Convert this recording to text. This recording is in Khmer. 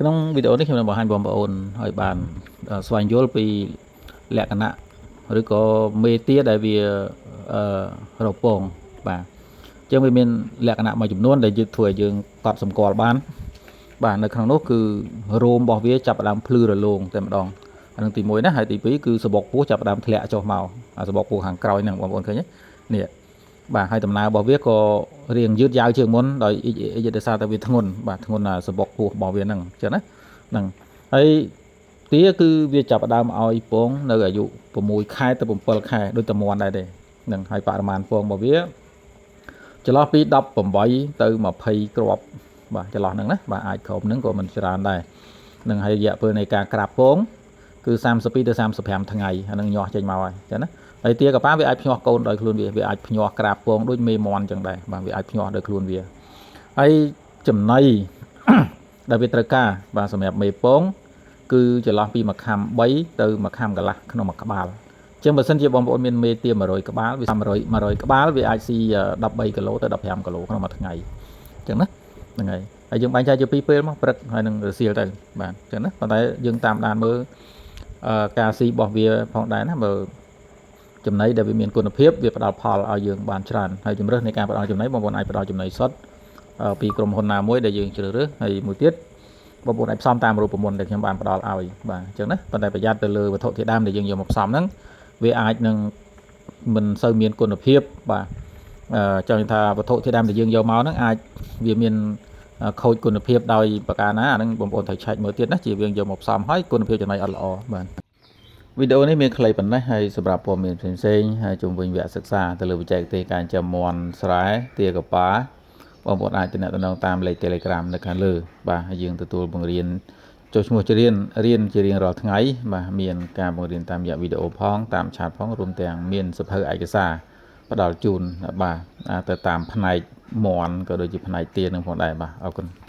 ក្នុងវីដេអូនេះខ្ញុំនឹងបង្ហាញបងប្អូនឲ្យបានស្វែងយល់ពីលក្ខណៈឬក៏មេទាដែលវាអឺរពងបាទអញ្ចឹងវាមានលក្ខណៈមួយចំនួនដែលយើងធ្វើឲ្យយើងកត់សម្គាល់បានបាទនៅក្នុងនោះគឺរោមរបស់វាចាប់ផ្ដើមភ្លឺរលោងតែម្ដងអានឹងទី1ណាហើយទី2គឺសបុកពោះចាប់ផ្ដើមធ្លាក់ចុះមកអាសបុកពោះខាងក្រោយហ្នឹងបងប្អូនឃើញទេនេះបាទហើយដំណើររបស់វាក៏រៀងយឺតយ៉ាវជាងមុនដោយអ៊ីដោយសារតែវាធ្ងន់បាទធ្ងន់អាសបុកពោះរបស់វាហ្នឹងអញ្ចឹងណាហ្នឹងហើយទាគឺវាចាប់ផ្ដើមឲ្យពងនៅអាយុ6ខែទៅ7ខែដូចតមន់ដែរទេហ្នឹងហើយបរិមាណពងរបស់វាចន្លោះពី18ទៅ20គ្រាប់បាទចន្លោះហ្នឹងណាបាទអាចក្រុមហ្នឹងក៏មិនច្រើនដែរនឹងហើយរយៈពេលនៃការក្រាបពងគឺ32ទៅ35ថ្ងៃអាហ្នឹងញាស់ចេញមកហើយអញ្ចឹងណាហើយទាកប៉ាវាអាចភ្ញាស់កូនដោយខ្លួនវាវាអាចភ្ញាស់ក្រាបពងដូចមេមន់អញ្ចឹងដែរបាទវាអាចភ្ញាស់ដោយខ្លួនវាហើយចំណី ដែលវាត្រូវការបាទសម្រាប់មេពងគឺចន្លោះពីមួយខាំ3ទៅមួយខាំកន្លះក្នុងមួយក្បាលអញ្ចឹងបើសិនជាបងប្អូនមានមេទា100ក្បាលវា100 100ក្បាលវាអាចស៊ី13គីឡូទៅ15គីឡូក្នុងមួយថ្ងៃអញ្ចឹងណាហ្នឹងហើយហើយយើងបែងចែកជាពីរពេលមកព្រឹកហើយនឹងរសៀលទៅបាទអញ្ចឹងណាប៉ុន្តែយើងតាមដានមើលការស៊ីរបស់វាផងដែរណាបើចំណីដែលវាមានគុណភាពវាផ្ដល់ផលឲ្យយើងបានច្រើនហើយជំរើសនៃការផ្ដល់ចំណីបងប្អូនអាចផ្ដល់ចំណីសុទ្ធពីក្រុមហ៊ុនណាមួយដែលយើងជ្រើសរើសហើយមួយទៀតបងប្អូនអាចផ្សំតាមរូបមន្តដែលខ្ញុំបានផ្ដល់ឲ្យបាទអញ្ចឹងណាប៉ុន្តែប្រយ័ត្នទៅលើវត្ថុធាតុដើមដែលយើងយកមកផ្សំហ្នឹងវាអាចនឹងមិនសូវមានគុណភាពបាទអឺចង់ថាវត្ថុធាតុដើមដែលយើងយកមកហ្នឹងអាចវាមានខូចគុណភាពដោយប្រការណាអាហ្នឹងបងប្អូនត្រូវឆែកមើលទៀតណាជាវាយកមកផ្សំហើយគុណភាពចំណីអត់ល្អបាទវីដេអូនេះមានខ្លីប៉ុណ្ណេះហើយសម្រាប់ព័ត៌មានផ្សេងៗហើយជុំវិញវគ្គសិក្សាទៅលើបច្ចេកទេសការចិញ្ចឹមមាន់ស្រែទាកប៉ាបងប្អូនអាចទំនាក់ទំនងតាមលេខ Telegram នៅខាងលើបាទហើយយើងទទួលបង្រៀនចុះឈ្មោះជារៀនរៀនជារៀងរាល់ថ្ងៃបាទមានការបង្រៀនតាមរយៈវីដេអូផងតាម chat ផងរួមទាំងមានសៀវភៅឯកសារផ្ដល់ជូនបាទទៅតាមផ្នែកមាន់ក៏ដូចជាផ្នែកទានឹងផងដែរបាទអរគុណ។